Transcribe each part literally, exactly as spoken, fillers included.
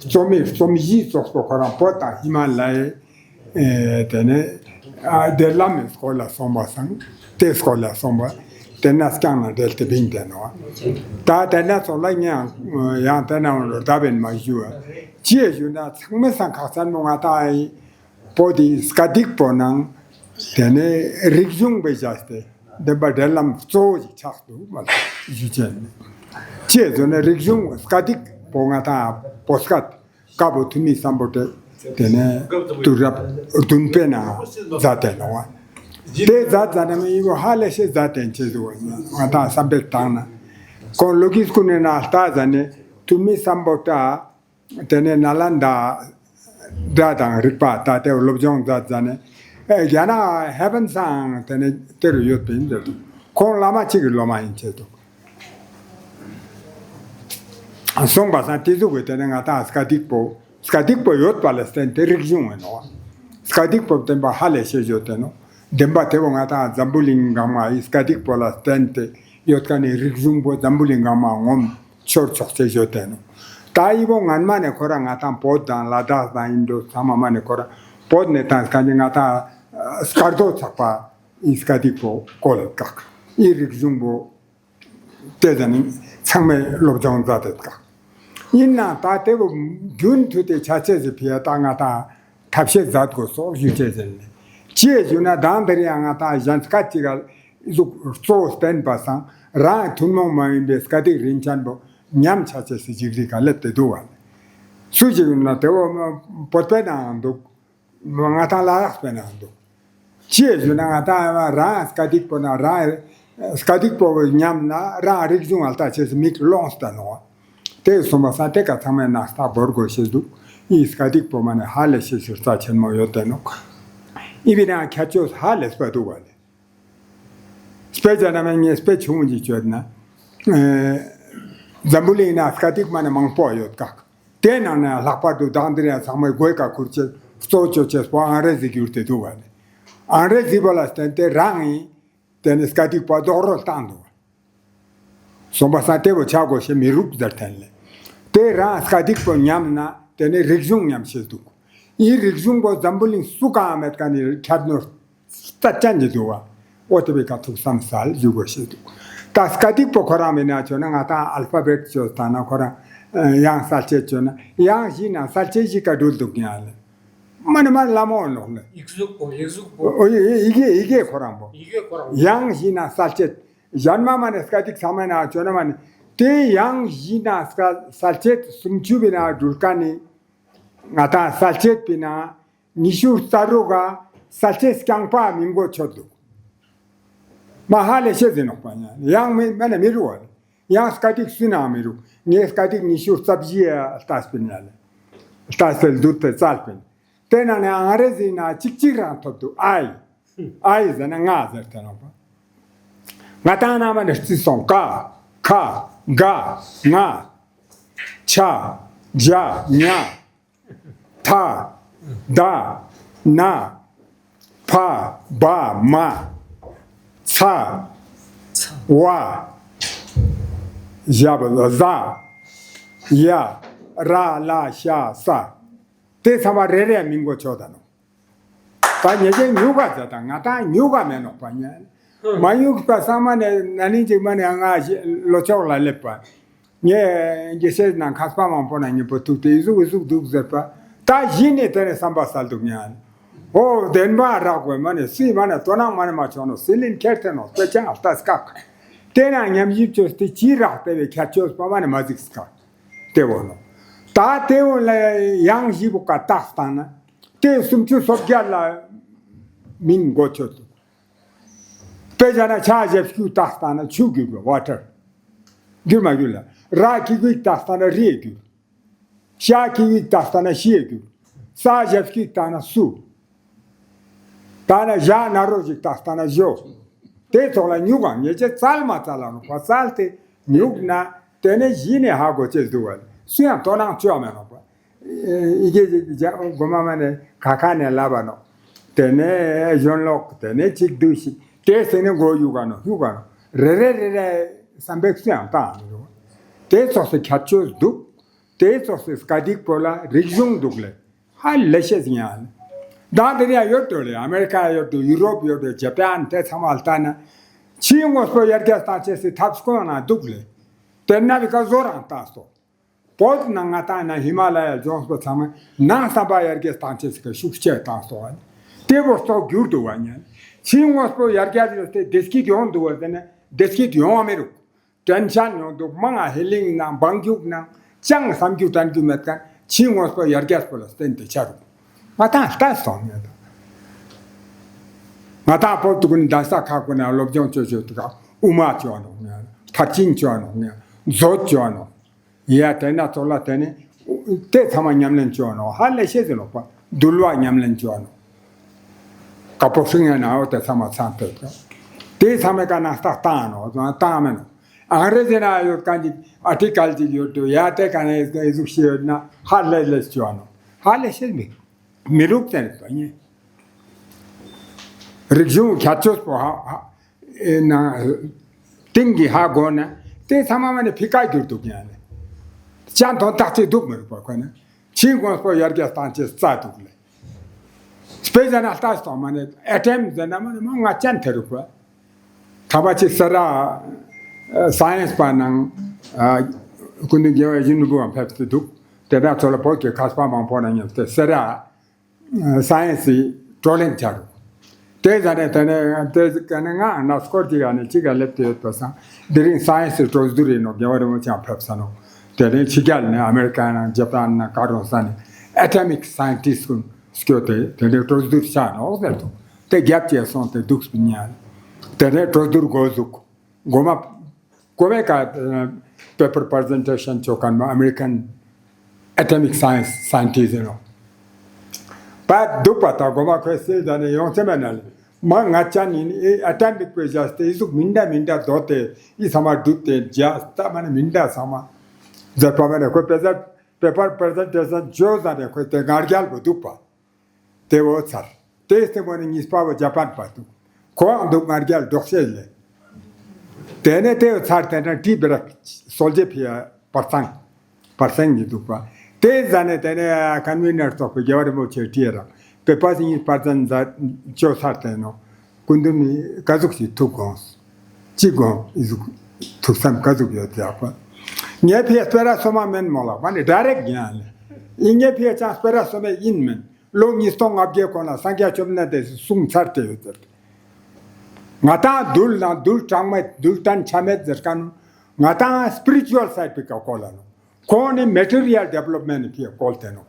རྩོམ་མི་རྩོམ་གཞི་ཙོགས་པོ་ཁོ་རང་བོད་དང་ཧི་མ་ལ་ཡའི་ཨེ་དེ་ནས་ཨ་དེ་ལམ་མི་སྐོར་ལ་སོང་བ་སང་དེ་སྐོར་ལ་སོང་བ་དེ་ན་རྐྱང་ན་འབྲེལ་ཏེ་བིང་དེ་ནོ། ད་དེ་ན་ཚོགས་ལ་ངས་ཡང་དེ་ན་འོང་ལོ་ད་བེན་མ་ཞུ་བ་ཅི་ཡ་ཞུ་ན་ཚང་མའི་སང་ཁག་ཅན་མོ་ང་ཏང་ཨི་བོད་དེ་སྐད་ཡིག་པོ་ནང་དེ་ནས་རིག་གཞུང་བེ་བྱས་ཏེ་དེ་བ་འབྲེལ་ལམ་གཙོ་བོ་ཞིག་ཆགས་འདུག་མ་ཞུ་ཅན་ཅི་ཡ་ཞུ་ན་རིག་གཞུང་སྐད་ཡིག་པོ་ང་ཏང་བོད་སྐད་ཀ་བོ་ཐུ་མི་སམ་བྷོ་ཊ་དེ་ནས་དུས་རབས་བདུན་པའི་ནང་མཛད་དེ་ནོ་བ། དེ་མཛད་མཛད་ན་མི་ཡི་བོ་ཧ་ལས་ཤེས་མཛད་དེ་ཅེས་འདུག་བ། ང་ཏང་བསམ་པའི་བཏང་ན་ཁོང་ལོ་གིས་ཀུན་ནས་ན་ལྟ་མཛད་ནས་ཐུ་མི་སམ་བྷོ་ཊ་དེ་ནས་ནཱ་ལནྡ་སྒྲ་དང་རིག་པ་ད་དེ་སློབ་སྦྱོང་མཛད་མཛད་ནས་ཨེ་རྒྱ་ནག་ཧེ་བན་སང་དེ་ནས་དེ་རུ་ཡོད་པ་ཡིན་ཟེར་འདུག་ཁོང་བླ་མ་གཅིག་གི་སློབ་མ་ཡིན་ཅེས་འདུག་སོང་བ་སང་དེ་ཟུག་གི་དེ་ནས་ང་ཏང་སྐད་ཡིག་པོ་སྐད་ཡིག་པོ་ཡོད་པ་ལ་བརྟེན་ཏེ་རིག་གཞུང་ཡིན་ནོ། སྐད་ཡིག་པོ་བདེན་པ་ཧ་ལས་ཤེས་ཡོད་དེ་ནོ། བདེན་པ་དེ་བོ་ང་ཏང་འཛམ་བུ་གླིང་གང་མ་ཡི་སྐད་ཡིག་པོ་ལ་བརྟེན་ཏེ་ཡོད་ཀ་ནས་རིག་གཞུང་པོ་འཛམ་བུ་གླིང་གང་མ་ངོམ་ཆོར་ཆོག་ཅེས་ཡོད་དེ་ནོ། ད་ཡི་བོ་ངན་མ་ནས་ཁོ་རང་ང་ཏང་བོད་དང་ལ་དྭགས་དང་ཨིན་ཌོ་ཚང་མ་མ་ནས་ཁོ་རང་བོད་ནས་དང་སྐད་ཡིག་ང་ཏང་སྐར་རྡོ་ཚགས་པ་ཨི་སྐད་ཡིག་པོ་བཀོལ་བཀག་ཨི་རིག་གཞུང་པོ་དེ་ཟ་ནི་ཚང་མས་སློབ་སྦྱོང་མཛད་དེ་ཀ་ཡིན་ན་ད་དེ་བོ་རྒྱུན་མཐུད་དེ་ཆ་ཅེས་སི་ཕི་ཡ་ད་ང་ཏང་ཐབས་ཤེས་མཛད་དགོས་སོགས་ཞུ་ཅེས་ཟེར་ནས་ཅི་ཡ་ཞུ་ན་དང་དེ་རིང་ང་ཏང་གཞན་སྐད་ཅིག་ག་ཟུག་གཙོ་བོ་བསྟན་པ་སང་རང་ཐུན་མོང་མ་ཡིན་པའི་སྐད་ཡིག་རིན་ཆེན་པོ་ཉམས་ཆ་ཅེས་སི་འཇིགས་རིགས་ག་སླེབས་ཏེ་འདུག་བ། སུ་ཞིག་ཡིན་ན་དེ་བོ་བོད་པའི་ནང་འདུག་ང་ཏང་ལ་དྭགས་པའི་ནང་འདུག་ཅི་ཡ་ཞུ་ན་ང་ཏང་རང་སྐད་ཡིག་པོ་ན་རང་སྐད་ཡིག་པོ་ཉམས་ན་རང་རིག་གཞུང་ཨལ་ཏ་ཆེས་མིག་ལོངས་ཏེ་ནོ། དེ་སོང་བ་སང་དེ་ཀ་ཚང་མས་ནག་ལྟ་བོར་དགོས་ཤེས་འདུག་ཨི་སྐད་ཡིག་པོ་མ་ནས་ཧ་ལས་ཤེས་ཤུར་རྩ་ཆེན་མོ་ཡོད་དེ་ནོ། ཨི་བི་ན་ཁྱད་ཆོས་ཧ་ལས་པ་འདུག་བ་ལེ། དཔེ་བྱས་ན་མ་ངས་དཔེ་ཆུང་ངུ་ཅིག་བརྗོད་ན། ཨེ་འཛམ་བུ་གླིང་ན་སྐད་ཡིག་མ་ནས་མང་པོ་ཡོད་ཀག་དེ་ནང་ནས་ལྷག་པར་དུ་དང་དེ་རིང་ཚང་མས་དགོས་ཀ་ཁུར་ཆེ་གཙོ་ཆོ་ཆེས་པོ་ཨང་རེ་ཟི་བསྒྱུར་ཏེ་འདུག་བ་ནི། ཨང་རེ་ཟི་བོ་ལ་བརྟེན་ཏེ་རང་ཡིན་དེ་ནི་སྐད་ཡིག་པོ་རྡོག་རོལ་བཏང་འདུག་བ། སོང་བ་སང་དེ་བོ་ཆ་དགོས་ཤེས་མི་རུག་ཟེར་ཐན་ལེ། དེ་རང་སྐད་ཡིག་པོ་ཉམས་ན་དེ་ནི་རིག་གཞུང་ཉམས་ཤེས་འདུག་ཨི་རིག་གཞུང་པོ་འཛམ་བུ་གླིང་སུ་གང་མེད་ཀ་ནི་ཁྱད་ནོར། རྩ་ཅན་གྱི་འདུག་བ། འོ་དེ་བའི་ཀ་ཐུགས་བསམ་སལ་ཞུ་དགོས་ཤེས་འདུག་ད་སྐད་ཡིག་པོ་ཁོ་རང་མེད་ན་བྱོས་ན་ང་ཏང་ཨལ་ཕ་བེཊ་བྱོས་ད་ན་ཁོ་རང་ཡང་གསལ་བྱེད་བྱོས་ན་ཡང་བཞི་ན་གསལ་བྱེད་བཞི་ཀ་འགྲུལ་འདུག་ཉ་ལེ། མ་ནི་མ་ལ་མོ་ནོག་ལེ། ཡིག་གཟུགས་པོ་ཡིག་གཟུགས་པོ། ཨོ་ཡི་ཡི་གེ་ཡི་གེ་ཁོ་རང་པོ། ཡི་གེ་ཁོ་རང་པོ། ཡང་བཞི་ན་གསལ་བྱེད། གཞན་མ་མ་ནི་སྐད་ཡིག་ཚང་མ་ན་བྱོས་ན་མ་ནི་དེ་ཡང་བཞི་ན་གསལ་བྱེད་སུམ་ཅུ་བི་ན་འགྲུལ་ཀ་ནི་ང་ཏང་གསལ་བྱེད་པི་ན། ཉི་ཤུ་རྩ་དྲུག་ག་གསལ་བྱེད་རྐྱང་པ་མི་མགོ་ཆོད་འདུག་མ་ཧ་ལས་ཤེས་ཟིན་ནོག་པ་ཉ། ཡང་མི་མ་ན་མི་རུ་བ། ཡང་སྐད་ཡིག་སུ་ན་མི་རུ། ངས་སྐད་ཡིག་ཉི་ཤུ་རྩ་བཞི་ཡ་ལྟ་སྤེལ་ཉ་ལེ། ལྟ་སྤེལ་བསྡུར་ཏེ་བཙལ་སྤེལ། དེ་ན་ནི་ཨང་རེ་ཟི་ན་གཅིག་གཅིག་རང་ཐོབ་འདུག་ཨའི། ཨའི་ཟེར་ན་ང་ཟེར་ཏེ་ནོག་པ། ང་ཏང་ན་མ་ནི་རྩི་སོང་ཀ། ཁ། ག། ང་། ཆ། ཇ། ཉ། ཐ། ད། ན། ཕ། བ། མ། ཚ། བ། ཞ་བ་ཟ། ཡ། ར། ལ། ཤ། ས། དེ་ཚང་མ་རེ་རེ་མི་མགོ་ཆོད་ད་ནོ། ད་ཉེ་ཆེ་ཉུག་ག་ཟ་ད་ང་ཏང་ཉུག་ག་མེད་ནོག་པ་ཉ། མ་ཉུག་པ་ཚང་མ་ནས་ན་ནིང་ཅིག་མ་ནས་ང་ལོ་ཅོག་ལ་སླེབས་པ། ངས་དགེ་བཤེས་ནང་མཁས་པ་མང་པོ་ན་ཉེ་པོ་ཐུག་སྟེ་ཨི་ཟུག་ཨི་ཟུག་འདུག་ཟེར་པ། ད་གཞི་ནས་དེ་ནས་བསམ་པ་སལ་འདུག་ཉན། ཨོ་བདེན་པ་རག་དགོས་མ་ནས་སུའི་མ་ནས་དོ་སྣང་མ་ནས་མ་བྱུང་ནོ་སི་ལིན་ཁྱེར་ཐེ་ནོ་དཔེ་ཅང་ལྟ་སྐག་དེ་ན་ཉམས་ཞིབ་བཅོས་ཏེ་ཅི་རག་དེ་བའི་ཁྱད་ཆོས་པ་མ་ནས་མ་གཟིགས་སྐག་དེ་བོ་ནོ། ད་དེ་བོ་ལ་ཡང་བཞི་བོ་ཀ་བཏགས་བཏང་ན་དེ་སུམ་ཅུ་སོ་བརྒྱད་ལ་མིང་མགོ་ཆོད་འདུག་དཔེ་བྱས་ན་ཆ་ཞབས་ཀྱུ་བཏགས་བཏང་ན་ཆུ་འགྱུར་བ། ཝ་ཊར། འགྱུར་མ་འགྱུར་ལ། ར་གི་གུ་བཏགས་བཏང་ན་རི་འགྱུར། ཤ་གི་གུ་བཏགས་བཏང་ན་ཤི་འགྱུར། ས་ཞབས་ཀྱུ་བཏགས་ན་སུ། ད་ན་ཞ་ན་རོ་ཞིག་བཏགས་བཏང་ན་ཞོ། དེ་ཚོགས་ལ་ཉུག་ག་ཉེ་ཆེ་བཙལ་མ་བཙལ་ལ་ནོ་པ་བཙལ་ཏེ་ཉུག་ན་དེ་ནས་གཞི་ནས་ཧ་གོ་ཅེས་འདུག་བ། སུ་ཡང་དོ་སྣང་བཅོ་མེད་ནོ་པ། ཨི་གེ་ཅིག་གོ་མ་མ་ནས་ཁ་ཁ་ནས་ལབ་པ་ནོ། དེ་ནས་གཞོན་ལོག་དེ་ནས་ཅིག་བསྡུས་ཤིག་དེ་ཟེར་ནས་མགོ་གཡུག་ག་ནོ་གཡུག་ག་ནོ། རེ་རེ་རེ་རེ་བསམ་པའི་སུ་ཡང་བཏང་མི་རུང་། དེ་ཚོགས་སུ་ཁྱད་ཆོས་འདུག་དེ་ཙོགས་སི་དཀའ་སྡིག་པོ་ལ་རིག་གཞུང་འདུག་ལེ། ཧ་ལས་ཤེས་ཡིན་ཡ་ལེ། ད་དེ་ནི་ཡ་ཡོད་དོ་ལེ། ཨ་མེ་རི་ཀ་ཡོད་དོ། ཡུ་རོབ་ཡོད་དོ། ཇ་པན། དེ་ཚང་མ་ལྟ་ན་ཕྱིའི་དངོས་པོ་ཡར་རྒྱས་བཏང་ཅེས་སི་ཐབས་ཁོ་ན་འདུག་ལེ། དེ་ན་བི་ཀ་བཟོ་རང་བཏང་སོ། བོད་ནང་ང་ཏང་ན་ཧི་མ་ལ་ཡ་ལྗོངས་པོ་ཚང་མ་ནང་བསམ་པ་ཡར་རྒྱས་བཏང་ཅེས་སི་ཀ་ཤུགས་ཆེ་བཏང་སོ། དེ་བོ་སྟོག་འགྱུར་འདུག་བ་ཉན། ཕྱིའི་དངོས་པོ་ཡར་རྒྱས་ཡོད་དེ་བདེ་སྐྱིད་ཡོང་འདུག་བ། དེ་ནི་བདེ་སྐྱིད་ཡོང་བ་མི་རུག་ཊེན་ཤན་ཡོང་འདུག་མང་ང་ཧེ་ལིང་ནང་བང་རྒྱུག་ནང་ཅང་བསམ་རྒྱུ་དྲན་རྒྱུ་མེད་མཁན་ཕྱིའི་དངོས་པོ་ཡར་རྒྱས་པོ་ལ་བརྟེན་ཏེ་ཆ་རུག་ང་ཏང་ལྟ་སོང་ཡོད། ང་ཏང་བོད་དུ་ཀུན་གདན་ས་ཁག་ཀུན་ན་སློབ་སྦྱོང་ཅོ་ཅོ་དུ་ཀ་དབུ་མ་ཅོ་ནོག་ཉན། མཐར་ཕྱིན་ཅོ་ནོག་ཉན། མཛོད་ཅོ་ནོག་ཡ་དེ་ན་ཚོ་ལ་དེ་ནི་དེ་ཚང་མ་ཉམས་ལེན་ཅོ་ནོག་ཧ་ལས་ཤེས་ཟེར་ནོག་པ། འདུལ་བ་ཉམས་ལེན་ཅོ་ནོག་ཀ་པོ་ཤིང་ཡ་ན་འོ་དེ་ཚང་མ་ཚང་དེ་དེ་ཚང་མའི་ཀ་ནང་ལྟ་བཏང་ནོག་བཏང་མེད་ནོག་ཨང་རེ་ཟི་ན་ཡོད་མཁན་ཅིག་ཨར་ཊི་ཀལ་ཅིག་ཡོད་དོ། ཡ་དེ་ཀ་ནས་ཨེ་ཟུག་ཤེས་ཡོད་ན་ཧ་ལས་ལས་ཅོ་ནོག་ཧ་ལས་ཤེས་མི་མི་རུག་ཟེར་ནོག་པ་ཉན། རིག་གཞུང་ཁྱད་ཆོས་པོ་ཧ་ཧ་ཨེ་ན་ཏིང་གི་ཧ་གོ་ན་དེ་ཚང་མ་མ་ནི་ཕི་ཀ་འགྱུར་འདུག་ཉན་ལེ། ཅང་དོན་དག་ཅིག་འདུག་མི་རུག་པ་ཁོ་ན་ཕྱིའི་དངོས་པོ་ཡར་རྒྱས་བཏང་ཅེས་རྩ་འདུག་ལེ། དཔེ་ཟེར་ན་ལྟ་སོང་མ་ནི་ཨེ་ཊམ་ཟེར་ན་མ་ནི་མ་ང་ཅན་དེ་རུག་པ། ཐ་མ་ཅིག་སེ་ར་ཨ་སའེན་སི་པ་ནང་ཨ་ཀུན་ཏུ་དགེ་བའི་ཡིན་ནུ་བོའང་ཕེབས་ཏེ་འདུག་དེ་ན་ཚོ་ལ་བོད་ཀྱི་མཁས་པ་མང་པོ་ན་མཉམ་དུ་སེ་ར་ཨ་སའེན་སི་བགྲོ་གླེང་བྱ་རུག་དེ་ཟ་ནས་དེ་ནས་དེ་ཀ་ནས་ང་ན་སྐོར་གྱི་ཡ་ནས་གཅིག་ག་སླེབས་ཏེ་ཡོད་པ་སང་དེ་རིང་སའེན་སི་གྲོས་བསྡུར་ཡིན་ནོག་རྒྱལ་བ་རིན་པོ་ཆེའང་ཕེབས་ས་ནོག་དེ་ནས་ཕྱི་རྒྱལ་ནས་ཨ་མེ་རི་ཀ་ནང་ཇ་པན་ནང་ག་རུ་ས་ནས་ཨེ་ཊོ་མིག་སའེན་ཊིསཊ་ཀུན་སྐྱོད་དེ་དེ་ནས་གྲོས་བསྡུར་བྱ་ནོག་ཟེར་འདུག་དེ་རྒྱབ་ཀྱི་སོང་སྟེ་འདུག་སྤུན་ཉལ། དེ་ནས་གྲོས་བསྡུར་འགོ་འཛུགས། འགོ་མ་གོ་བའི་ཀ་པེ་པར་པེ་རེ་ཛེན་ཊེ་ཤན་ཅོ་མཁན་པོ་ཨ་མེ་རི་ཀན་ཨེ་ཊོ་མིག་སའེན་སི་སའེན་ཊིསཊ་ཡིན་ནོག་པ་འདུག་པ། ད་གོ་མ་ཁོས་སིལ་ད་ནས་ཡོང་ཚེ་མེད་ན་ལེ། མ་ང་ཅན་ཡིན་ཨེ་ཨེ་ཊོ་མིག་པོའི་རྒྱས་ཏེ་ཨི་ཟུག་མི་འདྲ་མི་འདྲ་དོ་དེ་ཨི་ཚང་མ་བསྒྲུབས་ཏེ་རྒྱས་ད་མ་ནི་མི་འདྲ་ཚང་མ་མཛད་པ་མ་ནི་ཁོས་པེ་ཟར་པེ་པར་པེ་རེ་ཛེན་ཊེ་ཤན་ཅོ་ཟ་ནས་ཁོས་དེ་ང་རྒྱལ་པོ་འདུག་པ། དེ་བོ་ཚར། དེ་སྟེང་པོ་ནི་གཉིས་པ་བོ་ཇ་པན་པ་འདུག་ཁོའང་འདུག་ང་རྒྱལ་སྒྲོག་ཤེས་ལེ། དེ་ནས་དེ་བོ་ཚར་དེ་ནས་ཏི་བི་རག་སོལ་ཇེ་ཕི་ཡ་པར་ཚང་པར་སེང་གི་འདུག་པ། དེ་ཟ་ནས་དེ་ནས་ཀོན་བི་ནར་ཚོགས་པའི་རྒྱལ་བ་རིན་པོ་ཆེ་ཏི་བི་རག་པེ་པར་སི་གཉིས་པར་ཚང་ཟ་ཅོ་ཚར་དེ་ནོ། སྐུ་མདུན་ནི་ཀ་ཟུག་ཅིག་ཐུགས་དགོངས། ཅི་དགོངས་ཨི་ཟུག་ཐུགས་བསམ་ཀ་ཟུག་ཡོད་ཡག་པ། ངའི་ཕི་ཡ་སྤེ་ར་སོ་མ་མེན་མོ་ལགས་པ་ནི་ཌའི་རེཀ་ཡང་ལེ། ཨི་ངའི་ཕི་ཡ་ཅང་སྤེ་ར་སོ་མ་ཡིན་མིན། ལོ་ཉིས་སྟོང་ལྔ་བརྒྱའི་གོང་ལ་སངས་རྒྱས་བཅོམ་ལྡན་འདས་སི་གསུངས་ཚར་ཏེ་ཡོད་ཟེར། ང་ཏང་རྡུལ་ནང་རྡུལ་གྲངས་མེད་རྡུལ་ཕྲན་ཆ་མེད་ཟེར་མཁན་ང་ཏང་སི་པི་རི་ཅུ་ཨལ་སའིཌ་པི་ཀ་གོ་ལ་ནོ། ཁོང་ནི་མེ་ཊི་རི་ཡལ་ཌེ་བེ་ལོབ་མེནཊ་ཕི་ཡ་གོལ་ཏེ་ནོ།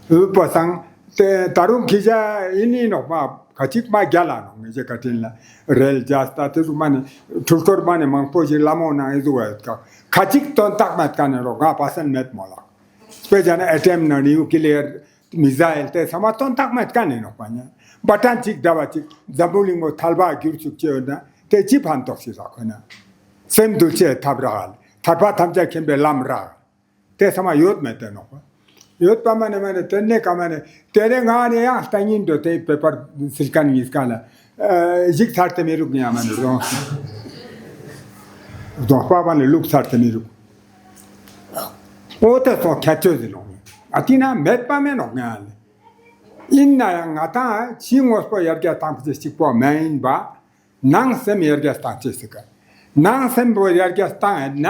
ཡོད་པ་སང་དེ་ད་རུང་ཁི་ཇ་ཨིན་ནི་ནོག་མ་ཁ་ཅིག་མ་རྒྱལ་ལ་ནོ། ངེ་ཇེ་ཀ་ཏིན་ལ་རེལ་རྒྱས་ད་དེ་ཟུག་མ་ནི་འཕྲུལ་འཁོར་མ་ནི་མང་པོ་ཞིག་ལ་མོ་ནང་ཨི་ཟུག་ཡོད་ཀ་ཁ་ཅིག་དོན་དག་མེད་མཁན་ནི་རོགས་ང་པ་སན་མེད་མོ་ལགས། དཔེ་བྱས་ན་ཨེ་ཊོམ་ནང་ནིའུ་ཀི་ལི་ཡར་མི་སི་ཡལ་དེ་ཚང་མ་དོན་དག་མེད་མཁན་ནི་ནོག་པ་ཉན། འབའ་ཊན་གཅིག་འདྲ་བ་གཅིག་འཛམ་བུ་གླིང་པོ་ཐལ་བ་གྱུར་ཅུག་ཅེས་ཡོད་ན་དེ་ཅི་ཕན་ཐོགས་ཤིག་རག་ཁོ་ན། སེམས་འདུལ་ཅེས་ཐབས་རག་ཐར་པ་ཐམས་ཅད་མཁྱེན་པའི་ལམ་རག་དེ་ཚང་མ་ཡོད་མེད་དེ་ནོག་པ། ཡོད་པ་མ་ནི་མ་ནི་དེ་ནས་ཀ་མ་ནི་དེ་ནས་ང་ནི་ཡང་ལྟ་ཉིན་འགྲོ་དེ་པེ་པར་སིལ་མཁན་གཉིས་ཀ་ལ་ཨ་ཞིག་ཚར་ཏེ་མི་རུག་ཉ་མ་ནི་རོང་རྡོག་པ་བ་ནི་ལུག་ཚར་ཏེ་མི་རུག་འོ་དེ་སོགས་ཁྱད་ཆོས་ཟིན་ནོག་ཨ་ཏི་ན་མེད་པ་མེད་ནོག་ང་ལེ། ཡིན་ན་ཡང་ང་ཏང་ཕྱིའི་དངོས་པོ་ཡར་རྒྱས་བཏང་ཅེས་གཅིག་པོ་མ་ཡིན་པ། ནང་སེམས་ཡར་རྒྱས་བཏང་ཅེས་སི་ཀ་ནང་སེམས་པོ་ཡར་རྒྱས་བཏང་ཡིན་ན་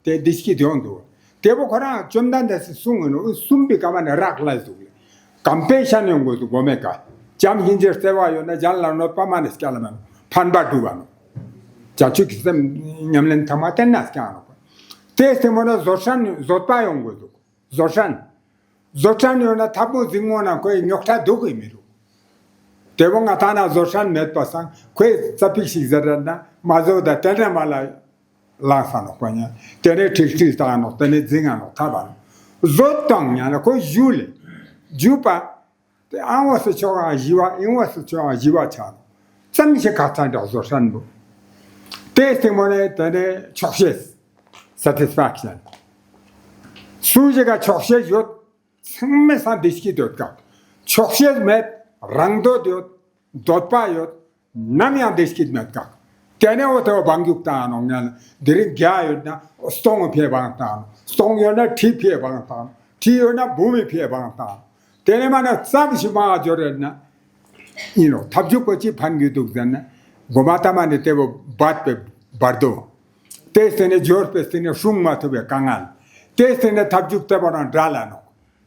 དེ་བདེ་སྐྱིད་ཡོང་འདུག་དེ་བོ་ཁོ་རང་བཅོམ་ལྡན་འདས་སི་གསུང་ངི་ནོ་གསུམ་པའི་ཀ་མ་ནི་རག་ལས་འདུག་ལེ། ཀམ་པེ་ཤན་ཡོང་དགོས་འདུག་གོ་མེ་ཀ་བྱམས་སྙིང་རྗེ་བརྩེ་བ་ཡོད་ན་གཞན་ལ་གནོད་པ་མ་ནི་སྐྱལ་མ་ནོ་ཕན་པ་སྒྲུབ་པ་ནོ། བྱང་ཆུབ་ཀྱི་སེམས་ཉམས་ལེན་ཐ་མ་བསྟེན་ན་སྐྱང་ནོ། དེ་སྟེང་མོ་ན་བཟོད་བསྲན་བཟོད་པ་ཡོང་དགོས་འདུག་བཟོད་བསྲན། བཟོད་བསྲན་ཡོད་ན་ཐབ་མོ་འཛིང་མོ་ན་ཁོའི་རྙོག་དྲ་འདུག་གི་མི་རུག་དེ་བོ་ང་ཏང་ན་བཟོད་བསྲན་མེད་པ་སང་ཁོའི་རྩ་ཕིག་ཞིག་ཟེར་ར་ན་མ་བཟོད་ད་དེ་ནས་མ་ལ་ལངས་ས་ནོག་པ་ཉན། དེ་ནས་ཁྲིག་ཁྲིག་བཏང་ནོག་དེ་ནས་འཛིང་ང་ནོག་ཐབ་བ་ནོག་བཟོད་བཏང་ཉན་ན་ཁོ་ཞུ་ལེ། ཞུ་པ། དེ་ཨང་བ་སི་ཆོག་ཨང་ཞི་བ་ཨིང་བ་སི་ཆོག་ཨང་ཞི་བ་ཆ་ནོག་ཙམ་ཞིག་ཁ་ཚ་འདྲ་བཟོད་བསྲན་པོ། དེ་སྟེང་མོ་ནས་དེ་ནས་ཆོག་ཤེས། སེ་ཊིས་ཕེག་ཤན། སུ་ཞིག་ག་ཆོག་ཤེས་ཡོད། ཚང་མའི་སང་བདེ་སྐྱིད་ཡོད་ཀ་ཆོག་ཤེས་མེད། རང་འདོད་ཡོད། འདོད་པ་ཡོད། ནམ་ཡང་བདེ་སྐྱིད་མེད་ཀ་དེ་ནས་འོ་དེ་བོ་བང་རྒྱུག་བཏང་ནོག་ཉན། དེ་རིང་བརྒྱ་ཡོད་ན་སྟོང་ཕེ་བང་བཏང་ནོག་སྟོང་ཡོད་ན་ཁྲི་ཕིའ་བང་ཏང་། ཁྲི་ཡོད་ན་བུ་མོའི་ཕིའ་བང་ཏང་། ཏེ་ནེ་མ་ནེ་ཙམ་ཞིག་མ་འཇོར་ན་ཨིན་ནོག། ཐབས་ཇུས་པོ་ཅི་ཕན་གྱི་འདུག་ཟེར་ན། གོ་མ་ཏ་མ་ནེ་ཏེ་བོ་བད་པའི་བར་དོ། ཏེ་སྟེ་ནེ་འཇོར་པའི་སྟེ་ནེ་སྲུང་མ་ཐུབ་པའི་དཀའ་ངལ། ཏེ་སྟེ་ནེ་ཐབས་ཇུས་ཏེ་བོ་རང་འདྲ་ལ་ནོག།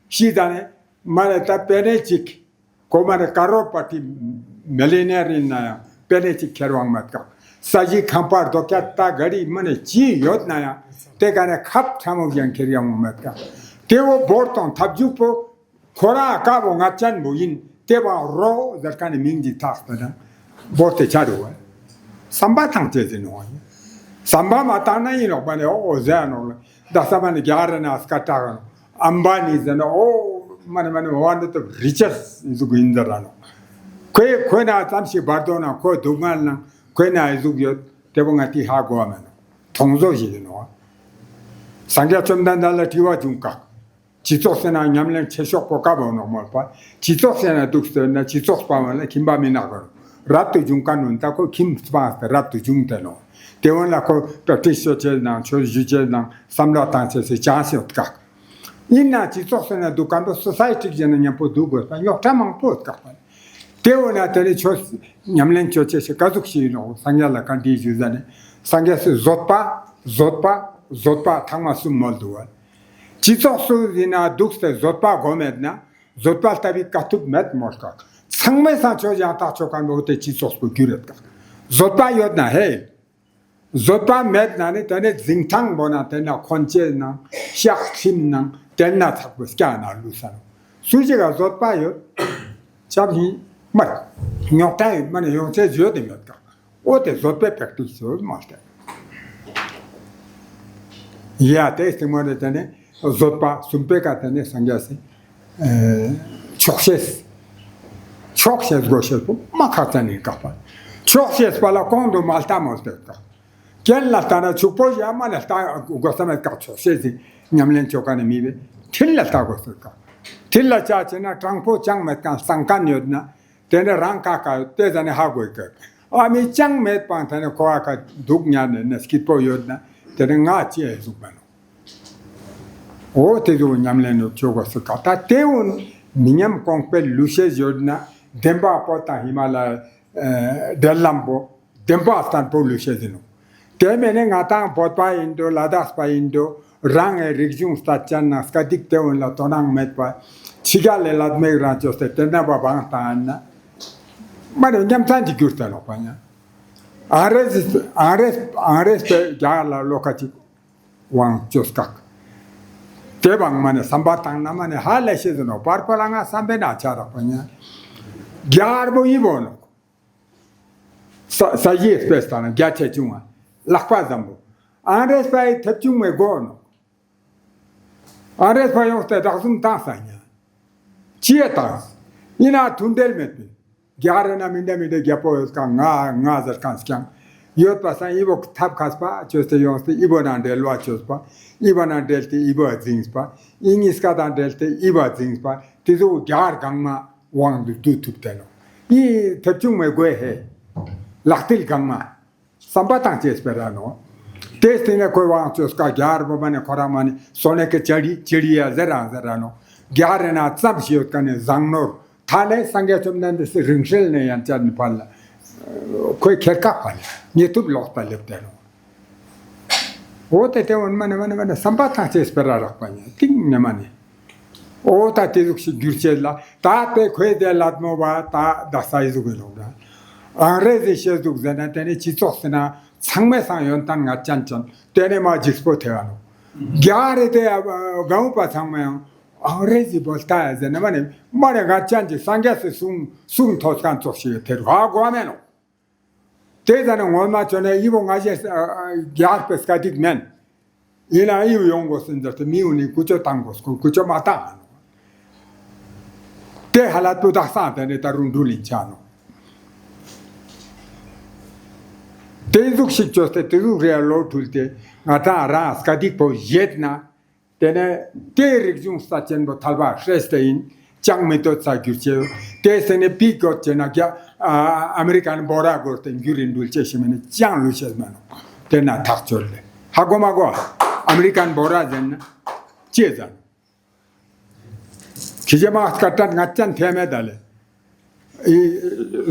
ཤི་ད་ནེ་མ་ནེ་ཏ་པེ་ནེ་ཅིག་གོ་མ་ནེ་ཀ་རོར་པ་ཏི་མི་ལི་ནེར་ཨིན་ན་ཡང་པེ་ནེ་ཅིག་ཁྱེར་ཝང་མེད་ཀ། ས་གཞི་ཁང་པ་རྡོ་ཀྱད་ཏ་ག་རི་མ་ནེ་ཅི་ཡོད་ན་ཡང་ཏེ་ཀ་ནེ་ཁབ་ཕྲ་མོ་ཞིག་ཡང་ཁྱེར་ཡོང་མེད་ཀ། ཏེ་བོ་བོར་དང་ཐབས་ཇུས་པོ་ཁོ་རང་ཀ་བོ་ངད་ཅན་བོ་ཨིན། ཏེ་བོ་རོ་ཟེར་ཁན་ནི་མིང་ཅིག་ཐག་པ་དང་བོར་ཏེ་ཆ་རུ་བ། སམ་པ་ཏང་ཅེས་ཨིན་ནོག། སམ་པ་མ་ཏང་ན་ཨིན་ནོག་པ་ནེ་འོ་ཟེར་ནོག་ལ། ད་ས་མ་ནེ་གྱ་རེ་ན་སྐད་གྲགས་ཨམ་བ་ནི་ཟེར་ན་འོ་མ་ནེ་མ་ནེ་ཝན་ཨོཕ་རི་ཆེསྟ་ཟུག་ཨིན་ཟེར་ར་ནོག། ཁོའི་ཁོའི་ན་ཙམ་ཞིག་བར་དོ་ན་ཁོའི་སྡུག་བསྔལ་ནང་ཁོའི་ན་ཨི་ཟུག་ཡོད། ཏེ་བོ་ང་ཏི་ཧ་གོ་བ་མེད་ནོག། གྲོང་བཟོ་ཞིག་ཨིན་ནོག། སངས་རྒྱས་བཅོམ་ལྡན་འདས་ལ་དྲི་བ་བྱུང་ཀ། སྤྱི་ཚོགས་ཟེར་ན་ཉམས་ལེན་ཆེ་ཤོས་པོ་ཀ་བོ་ནོག་མོལ་པ། སྤྱི་ཚོགས་ཟེར་ན་འདུག་ཟེར་ན་སྤྱི་ཚོགས་པ་བ་ལ་ཁྱིམ་པ་མི་ནག་གོ། རབ་ཏུ་བྱུང་ཀ་ནོན་ད་ཁོ་ཁྱིམ་སྤངས་ཏེ་རབ་ཏུ་བྱུང་སྟེ་ནོག། ཏེ་བོ་ལ་ཁོ་པྲེག་ཊིས་ཅོ་ཅེས་དང་ཆོས་ཞུ་ཅེས་དང་བསམ་བློ་བཏང་ཅེས་སི་ཅང་སི་ཡོད་ཀ། ཨིན་ན་སྤྱི་ཚོགས་ཟེར་ན་འདུག་ཀ་འདུག་སོ་སའི་ཊི་ཟེར་ན་མཉམ་པོ་འདུག་དགོས་པ་རྙོག་དྲ་མང་པོ་ཡོད་ཀ་པ། ཏེ་བོ་ན་ཏེ་ནེ་ཆོས་ཉམས་ལེན་ཅོ་ཅེས་སི་ཀ་ཟུག་ཞིག་ཨིན་ནོག། སངས་རྒྱས་ལ་བཀའ་འདྲི་ཞུ་ཟ་ནེ་སངས་རྒྱས་སི་བཟོད་པ་བཟོད་པ་བཟོད་པ་ཐེངས་མ་གསུམ་མོལ་འདུག་བ། སྤྱི་ཚོགས་སུ་ཨིན་ན་འདུག་སྟེ་བཟོད་པ་དགོས་མེད་ན་བཟོད་པ་ལྟ་བུའི་དཀའ་ཐུབ་མེད་མོལ་ཀ། ཚང་མའི་སང་ཆོས་ཡང་དག་ཆོས་ཁན་བོ་ཏེ་སྤྱི་ཚོགས་པོ་གྱུར་ཡོད་ཀ། བཟོད་པ་ཡོད་ན་ཧེ། བཟོད་པ་མེད་ན་ནི་ཏེ་ནེ་འཛིང་ཐང་བོ་ན་ཏེ་ན་འཁོན་ཆེ་ནང་ཤག་ཁྲིམས་ནང་ཏེ་ན་ཚག་པོ་སྐྱ་ན་ལུས་ས་ནོག། སུ་ཞིག་ག་བཟོད་པ་ཡོད། ཅབ་ཧིན་མར་རྙོག་དྲ་ཡོད་མ་ནེ་ཡོང་ཆེ་ཡོད་དེ་མེད་ཀ། འོ་ཏེ་བཟོད་པའི་པྲེག་ཊིས་ཡོད་མ་ལྟ། ཡ་ཏེ་སྟིང་མ་ནེ་ཏེ་ནེ་བཟོད་པ་གསུམ་པའི་ཀ་ཏེ་ནེ་སངས་རྒྱས་སི་ཨེ་ཆོག་ཤེས། ཆོག་ཤེས་དགོས་ཤེས་པོ་མ་ཁག་ཅན་ཨིན་ཀ་པ། ཆོག་ཤེས་པ་ལ་གོང་དུ་མ་ལྟ་མོལ་ཏེ་ཀ། རྐྱེན་ལ་ལྟ་ན་ཕྱུག་པོ་ཡ་མ་ལ་ལྟ་དགོས་ས་མེད་ཀ། ཆོག་ཤེས་སི་ཉམས་ལེན་ཅོ་ཀ་ནི་མི་བས་མཐིལ་ལ་ལྟ་དགོས་ས་ཀ། མཐིལ་ལ་ལྟ་ཅེ་ན་དྲང་པོ་ཅང་མེད་ཀ་སང་ཀ་ཡོད་ན། ཏེ་ནེ་རང་ཀ་ཀ་ཡོད་ཏེ་ཟ་ནེ་ཧ་གོ་ཡི་ཀ། ཨ་མི་ཅང་མེད་པང་ཏེ་ནེ་ཁོ་ཨ་ཀ་འདུག་ཉན་ནེ་ནེ་སྐྱིད་པོ་ཡོད་ན་ཏེ་ནེ་ང་ཅི་ཨེ་ཟུག་པ་ནོག། འོ་ཏེ་ཟུག་ཉམས་ལེན་ནོ་ཅོ་གོས་སི་ཀ་ད་ཏེ་འོ་མི་ཉམས་གོང་འཕེལ་ལུས་ཤེས་ཡོད་ན་བདེན་པ་པོ་དང་ཧི་མ་ལ་ཡའི་འབྲེལ་ལམ་པོ་བདེན་པ་བརྟན་པོ་ལུས་ཤེས་ཨིན་ནོག། ཏེ་མེད་ནེ་ང་དང་བོད་པ་ཨིན་འགྲོ་ལ་དྭགས་པ་ཨིན་འགྲོ་རང་ངི་རིག་གཞུང་རྩ་ཅན་ནང་སྐད་ཡིག་ཏེ་འོ་ལ་དོ་སྣང་མེད་པ་ཕྱི་རྒྱལ་ལ་ལད་མེད་རང་ཅོས་ཏེ་ཏེ་ན་བ་བང་བཏང་ན་མ་ནེ་ཉམས་ཚན་ཅིག་གྱུར་ཏེ་ནོག་པ་ཉ། ཨང་རེ་ཟི་ཨང་རེ་ཨང་རེ་པའི་རྒྱ་ལ་ལོ་ཁ་ཅིག་ཝང་ཅོས་ཀག། ཏེ་བང་མ་ནེ་སམ་པ་ཏང་ན་མ་ནེ་ཧ་ལས་ཤེས་ཟེར་ནོག། པར་པ་ལ་ང་སམ་པའི་ན་ཆ་རག་པ་ཉ། རྒྱ་གར་བོ་ཨི་བོ་ནོག། ས་ས་ཡི་སྤེས་ཏང་ན་རྒྱ་ཆེ་ཆུང་ང་ལག་པ་ཟམ་པོ། ཨང་རེ་པའི་ཐེབ་ཆུང་མེ་གོ་ནོག། ཨང་རེ་པ་ཡོང་སྟེ་བདག་བཟུང་བཏང་ས་ཉ། ཅི་ཡ་བཏང་། ཨིན་ན་མཐུན་འབྲེལ་མེད་པའི། རྒྱ་རེ་ན་མི་འདྲ་མི་འདྲ་རྒྱལ་པོ་ཡོད་ཀ་ང་ང་ཟེར་ཁན་སྐྱང་ཡོད་པ་སང་ཨི་བོ་ཐབས་མཁས་པ་ཅོས་ཏེ་ཡོངས་ཏེ་ཨི་བོ་ན་འབྲེལ་བ་ཅོས་པ། ཨི་བོ་ན་འབྲེལ་ཏེ་ཨི་བོ་འཛིངས་པ། ཨི་གཉིས་ཀ་དང་འབྲེལ་ཏེ་ཨི་བོ་འཛིངས་པ། ཏེ་ཟུག་རྒྱ་གར་གང་མ་ཝང་དུ་བསྡུ་ཐུབ་ཏེ་ནོག། ཨི་ཐེབ་ཆུང་མེ་གོས་ཧེ། ལག་མཐིལ་གང་མ། སམ་པ་ཏང་ཅེས་སྤེ་ར་ནོག། ཏེ་སྟིང་ནེ་ཁོའི་ཝང་ཅོས་ཀ་རྒྱ་གར་བོ་མ་ནེ་ཁོ་རང་མ་ནེ་སོ་ནེ་ཀེ་ཅ་ལི་ཅི་ལི་ཡ་ཟེར་རང་ཟེར་ར་ནོག། རྒྱ་གར་རེ་ན་ཙམ་ཞིག་ཡོད་ཀ་ནེ་བཟང་ནོར་ཐ་ལེ་སངས་རྒྱས་བཅོམ་ལྡན་འདས་སི་རིང་བསྲེལ་ནེ་ཡན་ཆད་ནི་ཕར་ལ་ཁོའི་ཁྱེར་ཀག་པ་ལ་ཉེ་ཐུབ་ལོག་ཏ་ལེབ་ཏེ་ནོག། འོ་ཏེ་ཏེ་འོ་མ་ནེ་མ་ནེ་མ་ནེ་སམ་པ་ཏང་ཅེས་སྤེ་ར་རག་པ་ཉ་ཏིང་ནེ་མ་ནེ། འོ་ད་ཏེ་ཟུག་ཞིག་གྱུར་ཅེས་ལ་ད་ཏེ་ཁོའི་ཏེ་ལད་མོ་བ་ད་ད་ས་ཨི་ཟུག་ཨིན་ནོག་ར། ཨང་རེ་ཟི་ཤེས་ཟུག་ཟེར་ན་ཏེ་ནེ་སྤྱི་ཚོགས་ཟེར་ན་ཚང་མའི་སང་ཡོན་ཏན་ངད་ཅན་ཅན་ཏེ་ནེ་མ་འཇིགས་པོ་ཐེ་བ་ནོག། རྒྱ་རེ་ཏེ་གང་པ་ཚང་མ་ཡང་ཨང་རེ་ཟི་བོ་ལྟ་ཡ་ཟེར་ན་མ་ནེ་མ་ནེ་ངད་ཅན་ཅིག་སངས་རྒྱས་སི་གསུང་གསུང་ཐོས་ཁན་ཙོགས་ཤིག་ཐེ་རུ་ཧ་གོ་མེད་ནོག། ཏེ་ཟ་ནེ་ངོ་མ་ཅོ་ནེ་ཨི་བོ་ང་ཞེས་རྒྱ་གར་པའི་སྐད་ཡིག་མེན། ཨིན་ན་ཨི་བོ་ཡོང་དགོས་ཟེར་ཏེ་མི་འུ་ནི་ཀུ་ཅོ་བཏང་དགོས་ཀུ་ཀུ་ཅོ་མ་བཏང་། ཏེ་ཧ་ལ་ཏུ་དག་སང་ཏེ་ནེ་ད་རུང་འགྲུལ་ལིན་ཆ་ནོག། ཏེ་ཟུག་ཞིག་ཅོས་ཏེ་ཏེ་ཟུག་རེ་ལོ་འགྲུལ་ཏེ་ང་དང་རང་སྐད་ཡིག་པོ་བཞེད་ན། ཏེ་ནེ་ཏེ་རིག་གཞུང་རྩ་ཅན་པོ་ཐལ་བ་ཧྲེས་ཏེ་ཨིན། ཅང་མི་ཏོ་ཚ་གྱུར་ཅེ། ཏེ་སེ་ནེ་པི་གོད་ཅེ་ན་ཀྱ་ཨ་ཨ་མི་རི་ཀན་བོ་ར་གོར་ཏེ་གྱུར་རིན་འགྲུལ་ཅེས་ཤིག་མེད་ན་ཅང་ལུས་ཤེས་མེད་ནོག། ཏེ་ན་ཐག་ཆོད་ལེ། ཧ་གོ་མ་གོ། ཨ་མི་རི་ཀན་བོ་ར་ཟེར་ན་ཅི་ཟེར། ཁྱེ་ཞེ་མ་སྐད་གྲགས་ང་ཅན་ཐེ་མེད་ད་ལེ། ཨི་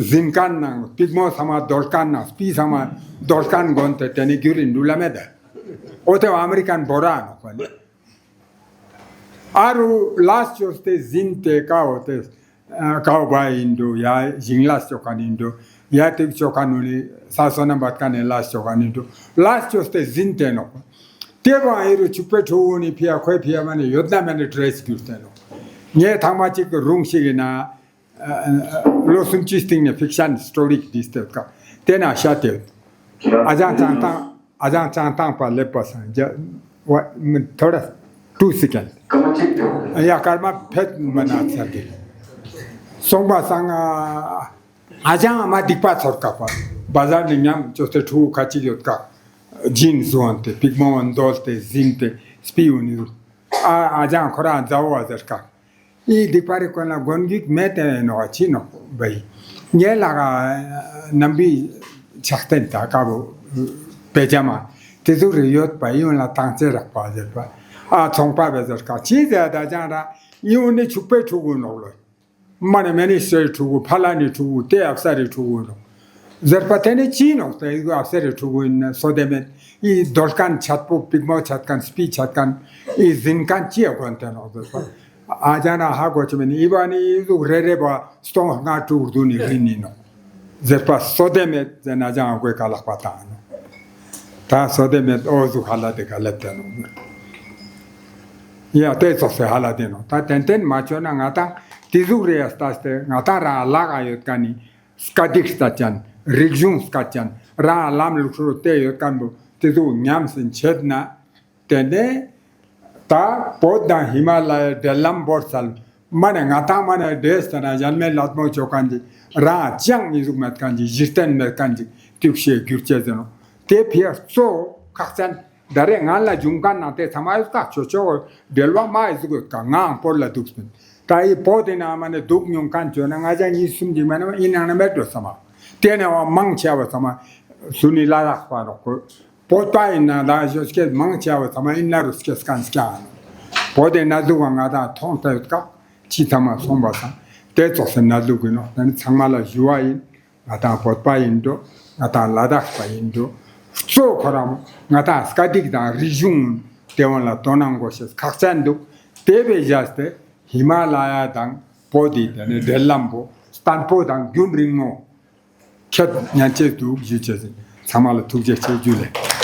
ཟིན་ཁན་ནང་པིག་མོ་ཚང་མ་རྡོལ་ཁན་ནང་སྤི་ཚང་མ་རྡོལ་ཁན་གོན་ཏེ་ཏེ་ནེ་གྱུར་རིན་འདུག་ལ་མེད་ད། འོ་ཏེ་ཨ་མི་རི་ཀན་བོ་ར་ནོག་པ་ལེ། ཨ་རུ་ལས་ཅོས་ཏེ་ཟིན་ཏེ་ཀ་བོ་ཏེ་ཀའོ་བའི་ཨིན་འགྲོ་ཡ་ཞིང་ལས་ཅོ་ཁན་ཨིན་འགྲོ་ཡ་ཏེ་ཅོ་ཁན་ནི་ས་སོ་ན་བད་ཁན་ནི་ལས་ཅོ་ཁན་ཨིན་འགྲོ་ལས་ཅོས་ཏེ་ཟིན་ཏེ་ནོག་པ། ཏེ་བོ་ཨ་རུ་ཕྱུག་པོའི་ཕྲུ་གུ་ནི་ཕི་ཡ་ཁོའི་ཕི་ཡ་མ་ནེ་ཡོད་ན་མེད་ན་ཌེ་རེས་གྱུར་ཏེ་ནོག། ངས་ཐེངས་མ་ཅིག་རུང་ཞིག་ཨིན་ན་ལོ་སུམ་ཅུའི་སྟིང་ནེ་ཕིག་ཤན་སི་ཊོ་རི་བྲིས་ཏེ་ཡོད་ཀ། ཏེ་ན་ཤད་དེ་ཡོད། ཨ་ཅང་ཅང་ཏང་ཨ་ཅང་ཅང་ཏང་པ་ལེབ་པ་སང་ཇ་ཐོ་རེ་ཊུ་སེ་ཀེན་ཌ། ཡ་སྐར་མ་ཕེད་མ་ན་ཚར་ཏེ་སོང་པ་སང་ཨ་ཅང་མ་སྡིག་པ་ཚོར་ཀ་པ། བ་ཟར་ནེ་ཉམས་ཅོས་ཏེ་ཕྲུ་གུ་ཁ་ཅིག་ཡོད་ཀ། ཇིན་ཟོན་ཏེ་པིག་མོ་འདོལ་ཏེ་ཟིན་ཏེ་སྤི་ཡོང་ནི་རུ། ཨ་ཨ་ཅང་ཁོ་རང་ཛའ་བོ་ཟེར་ཀ། ཨི་སྡིག་པ་རི་ཀོན་ལ་གོན་གྱུག་མེད་དེ་ནོག་ཅི་ནོག་བའི། ངའི་ལག་ནམ་བི་ཆག་སྟེ་ད་ཀ་བོ་པེ་ཇ་མ་ཏེ་ཟུག་རེ་ཡོད་པ་ཨི་ཡོན་ལ་ཏང་ཅེས་རག་པ་ཟེར་པ། ཨ་ཚོང་པ་བེ་ཟེར་ཀ་ཅི་ཟེར་ད་ཅང་ར་ཨི་ཡོན་ནི་ཕྱུག་པོའི་ཕྲུ་གུ་ནོག་ལོ། མ་ནེ་མི་ནི་སི་ཊར་རི་ཕྲུ་གུ་ཕ་ལ་ནི་ཕྲུ་གུ་ཏེ་ཨབ་སར་རི་ཕྲུ་གུ་ནོག་ཟེར་པ། ཏེ་ནེ་ཅི་ནོག་ཏེ་ཨབ་སར་རི་ཕྲུ་གུ་ཨིན་ན་སོ་དེ་མེད། ཨི་རྡོལ་ཁན་ཆད་པོ་པིག་མོ་ཆད་ཁན་སྤི་ཆད་ཁན་ཨི་ཟིན་ཁན་ཅི་ཡ་གོན་ཏེ་ནོག་ཟེར་པ། ཨ་ཅང་ན་ཧ་གོ་ཅི་མེད་ནི་ཨི་བ་ནི་ཨི་ཟུག་རེ་རེ་བ་སྟོང་ལྔ་དྲུག་བདུན་ནི་རིན་ནི་ནོག་ཟེར་པ། སོ་དེ་མེད་ཟེར་ན་ཅང་ཨ་གོའི་ཀ་ལག་པ་ཏང་ནོག། ད་སོ་དེ་མེད་འོ་ཟུག་ཧ་ལ་དེ་ཀ་ལེབ་ཏེ་ནོག། ཡ་ཏེ་ཙོགས་སེ་ཧ་ལ་དེ་ནོག། ད་ཏན་ཏན་མ་ཅོ་ན་ང་ཏང་ཏེ་ཟུག་རེ་ཡ་ལྟས་ཏེ་ང་ཏང་རང་ལག་ག་ཡོད་ཁན་ནི་སྐད་ཡིག་སྐད་ཅན་རིག་གཞུང་སྐད་ཅན་རང་ལམ་ལུགས་སྲོལ་ཏེ་ཡོད་ཁན་བོ་ཏེ་ཟུག་ཉམས་སུ་ཆད་ན་ཏེ་ནེ་ད་བོད་དང་ཧི་མ་ལ་ཡའི་འབྲེལ་ལམ་བོར་ཚལ། མ་ནེ་ང་ཏང་མ་ནེ་འདྲེས་ཏེ་ན་ཡན་མེད་ལད་མོ་ཅོ་ཁན་ཅིག་རང་ཅང་ཨི་ཟུག་མེད་ཁན་ཅིག་གཞི་རྟེན་མེད་ཁན་ཅིག་ཏུག་ཤེས་གྱུར་ཅེས་ཟེར་ནོག། ཏེ་ཕི་ཡ་གཙོ་ཁག་ཅན་ད་རེ་ང་ལ་འབྱུང་ཁན་ནང་ཏེ་ཚང་མ་ཡོད་ཀ། ཆོ་ཆོ་འབྲེལ་བ་མ་ཨི་ཟུག་ཡོད་ཀ། ངའང་བོད་ལ་དུག་སྤིན། ད་ཨི་བོད་དེ་ན་མ་ནེ་དུག་མྱོང་ཁན་ཅོ་ན་ང་ཅང་ཉིས་སུམ་ཅིག་མ་ནེ་ཨི་ནང་ན་མེད་འགྲོ་ས་མ། ཏེ་ནེ་བ་མང་ཆེ་བ་ཚང་མ་སུ་ནི་ལ་དྭགས་པ་ནོག་གོ། བོད་པ་ཨིན་ན་ད་ཞོ་སྐད་མང་ཆེ་བ་ཚང་མ་ཨིན་ན་རུ་སྐད་སྐད་སྐྱང་ནོག། བོད་དེ་ན་དུག་བ་ང་ཏང་ཐོང་ཏེ་ཡོད་ཀ། ཅི་ཚང་མ་སོང་པ་སང་ཏེ་ཙོགས་སེ་ན་དུག་གི་ནོག། ད་ནི་ཚང་མ་ལ་ཞུ་བ་ཨིན། ང་ཏང་བོད་པ་ཨིན་འགྲོ། ང་ཏང་ལ་དྭགས་པ་ཨིན་འགྲོ། གཙོ་ཁོ་རང་ང་ཏང་སྐད་ཡིག་དང་རིག་གཞུང་ཏེ་བོ་ལ་དོ་སྣང་དགོས་ཤེས་ཁག་ཅན་དུག། ཏེ་བེ་བཞག་སྟེ་ཧི་མ་ལ་ཡ་དང་བོད་དི་ཏེ་ནེ་འབྲེལ་ལམ་བོ་བརྟན་པོ་དང་རྒྱུན་རིང་མོ་ཁྱད་ཉན་ཅེས་དུག་ཞུ་ཅེས་ཨིན། ཚང་མ་ལ་ཐུགས་རྗེ་ཆེ་ཞུ་ལེ།